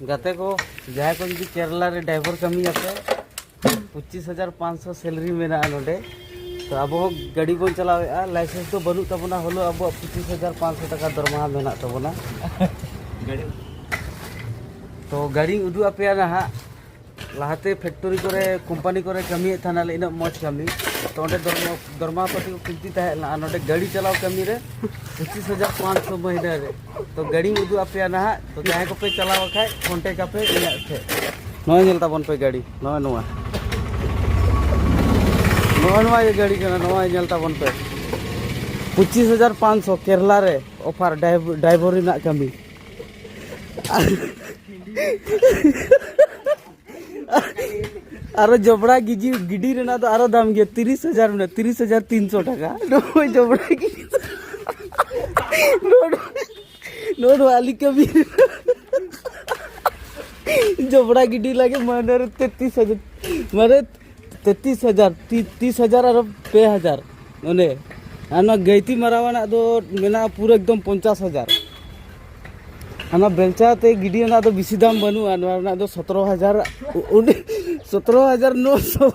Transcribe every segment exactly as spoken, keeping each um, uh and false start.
ᱜᱟᱛᱮ ᱠᱚ, ᱡᱟᱦᱟᱸᱭ ᱠᱚ ᱡᱩᱫᱤ ᱠᱮᱨᱟᱞᱟ ᱨᱮ ᱰᱨᱟᱭᱵᱷᱟᱨ ᱠᱟᱹᱢᱤᱭᱟᱯᱮ, ᱯᱚᱸᱪᱤᱥ ᱦᱟᱡᱟᱨ ᱯᱟᱸᱪᱥᱚ ᱥᱮᱞᱟᱨᱤ ᱢᱮᱱᱟᱜᱼᱟ ᱱᱚᱰᱮ᱾ ᱛᱚ ᱟᱵᱚ ᱦᱚᱸ ᱜᱟᱹᱰᱤ ᱵᱚᱱ ᱪᱟᱞᱟᱣᱮᱫᱼᱟ, ᱞᱟᱭᱥᱮᱱᱥ ᱫᱚ ᱵᱟᱹᱱᱩᱜ ᱛᱟᱵᱚᱱᱟ, ᱦᱚᱞᱳ ᱟᱵᱚᱣᱟᱜ ᱯᱚᱸᱪᱤᱥ ᱦᱟᱡᱟᱨ ᱯᱟᱸᱪᱥᱚ ᱴᱟᱠᱟ ᱫᱚᱨᱢᱟᱦᱟ ᱢᱮᱱᱟᱜ ᱛᱟᱵᱚᱱᱟ᱾ ᱛᱚ ᱜᱟᱹᱰᱤᱧ ᱩᱫᱩᱜ ᱟᱯᱮᱭᱟ ᱱᱟᱦᱟᱜ᱾ ᱞᱟᱦᱟᱛᱮ ᱯᱷᱮᱠᱴᱚᱨᱤ ᱠᱚᱨᱮ, ᱠᱳᱢᱯᱟᱱᱤ ᱠᱚᱨᱮ ᱠᱟᱹᱢᱤᱭᱮᱫ ᱛᱟᱦᱮᱱᱟᱞᱮ, ᱤᱱᱟᱹᱜ ᱢᱚᱡᱽ ᱠᱟᱹᱢᱤ᱾ ᱛᱚ ᱚᱸᱰᱮ ᱫᱚᱨᱢᱟ, ᱫᱚᱨᱢᱟ ᱯᱟᱹᱛᱤ ᱠᱚ ᱠᱤᱱᱛᱤ ᱛᱟᱦᱮᱸ ᱞᱮᱱᱟ, ᱟᱨ ᱱᱚᱰᱮ ᱜᱟᱹᱰᱤ ᱪᱟᱞᱟᱣ ᱠᱟᱹᱢᱤ ᱨᱮ ᱯᱚᱸᱪᱤᱥ ᱦᱟᱡᱟᱨ ᱯᱟᱸᱪᱥᱚ ᱢᱟᱹᱦᱱᱟᱹ ᱨᱮ᱾ ᱛᱚ ᱜᱟᱹᱰᱤᱧ ᱩᱫᱩᱜ ᱟᱯᱮᱭᱟ ᱱᱟᱦᱟᱜ᱾ ᱛᱚ ᱡᱟᱦᱟᱸᱭ ᱠᱚᱯᱮ ᱪᱟᱞᱟᱣ ᱠᱷᱟᱡ, ᱠᱚᱱᱴᱮᱠ ᱟᱯᱮ ᱤᱧᱟᱹᱜ ᱴᱷᱮᱡ᱾ ᱱᱚᱜᱼᱚᱭ ᱧᱮᱞ ᱛᱟᱵᱚᱱ ᱯᱮ ᱜᱟᱹᱰᱤ, ᱱᱚᱜᱼᱚᱭ ᱱᱚᱣᱟ, ᱱᱚᱜᱼᱚᱭ ᱱᱚᱣᱟ ᱜᱮ ᱜᱟᱹᱰᱤ ᱠᱟᱱᱟ, ᱱᱚᱜᱼᱚᱭ ᱧᱮᱞ ᱛᱟᱵᱚᱱ ᱯᱮ᱾ ᱯᱚᱸᱪᱤᱥ ᱦᱟᱡᱟᱨ ᱯᱟᱸᱪᱥᱚ ᱠᱮᱨᱞᱟ ᱨᱮ ᱚᱯᱷᱟᱨ, ᱰᱟᱭᱵ-, ᱰᱟᱭᱵᱚᱨ ᱨᱮᱱᱟᱜ ᱠᱟᱹᱢᱤ᱾ ᱟᱨᱚ ᱡᱚᱵᱲᱟ ᱜᱤᱡᱤ-, ᱜᱤᱰᱤ ᱨᱮᱱᱟᱜ ᱫᱚ ᱟᱨᱚ ᱫᱟᱢ ᱜᱮᱭᱟ, ᱛᱤᱨᱤᱥ ᱦᱟᱡᱟᱨ ᱢᱮᱱᱟᱜᱼᱟ, ᱛᱤᱨᱤᱥ ᱦᱟᱡᱟᱨ ᱛᱤᱱᱥᱚ ᱴᱟᱠᱟ᱾ ᱱᱚᱜᱼᱚᱭ ᱡᱚᱵᱲᱟ ᱜᱤᱰᱤ᱾ ᱱᱚᱜᱼᱚ ᱱᱚᱣᱟ, ᱱᱚᱜᱼᱚ ᱱᱚᱣᱟ ᱟᱹᱞᱤᱧ ᱠᱟᱹᱢᱤ᱾ ᱡᱚᱵᱲᱟ ᱜᱤᱰᱤ ᱞᱟᱹᱜᱤᱫ ᱢᱟᱹᱦᱱᱟᱹ ᱨᱮ ᱛᱮᱛᱨᱤᱥ ᱦᱟᱡᱟᱨ, ᱢᱟᱱᱮ ᱛᱮᱛᱨᱤᱥ ᱦᱟᱡᱟᱨ, ᱛᱤ-, ᱛᱤᱥ ᱦᱟᱡᱟᱨ ᱟᱨ ᱯᱮ ᱦᱟᱡᱟᱨ᱾ ᱚᱱᱮ, ᱟᱨ ᱱᱚᱣᱟ ᱜᱟᱹᱭᱛᱤ ᱢᱟᱨᱟᱣᱟᱱᱟᱜ ᱫᱚ ᱢᱮᱱᱟᱜᱼᱟ ᱯᱩᱨᱟᱹ ᱮᱠᱫᱚᱢ ᱯᱚᱧᱪᱟᱥ ᱦᱟᱡᱟᱨ᱾ ᱦᱟᱱᱟ ᱵᱮᱞᱪᱟ ᱛᱮ ᱜᱤᱰᱤ ᱨᱮᱱᱟᱜ ᱫᱚ ᱵᱮᱥᱤ ᱫᱟᱢ ᱵᱟᱹᱱᱩᱜᱼᱟ, ᱱᱚᱣᱟ ᱨᱮᱱᱟᱜ ᱫᱚ ᱥᱚᱛᱨᱚ ᱦᱟᱡᱟᱨ, ᱩᱱᱤ ᱥᱚᱛᱨᱚ ᱦᱟᱡᱟᱨ ᱱᱚᱥᱚ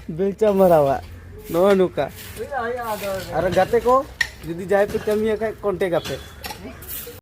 ᱵᱮᱞᱪᱟ ᱢᱟᱨᱟᱣᱟᱜ᱾ ᱱᱚᱜᱼᱚ ᱱᱚᱝᱠᱟ᱾ ᱟᱨ ᱜᱟᱛᱮ ᱠᱚ, ᱡᱩᱫᱤ ᱡᱟᱦᱟᱸᱭ ᱯᱮ ᱠᱟᱹᱢᱤᱭᱟ ᱠᱷᱟᱡ, ᱠᱚᱱᱴᱮᱠ ᱟᱯᱮ᱾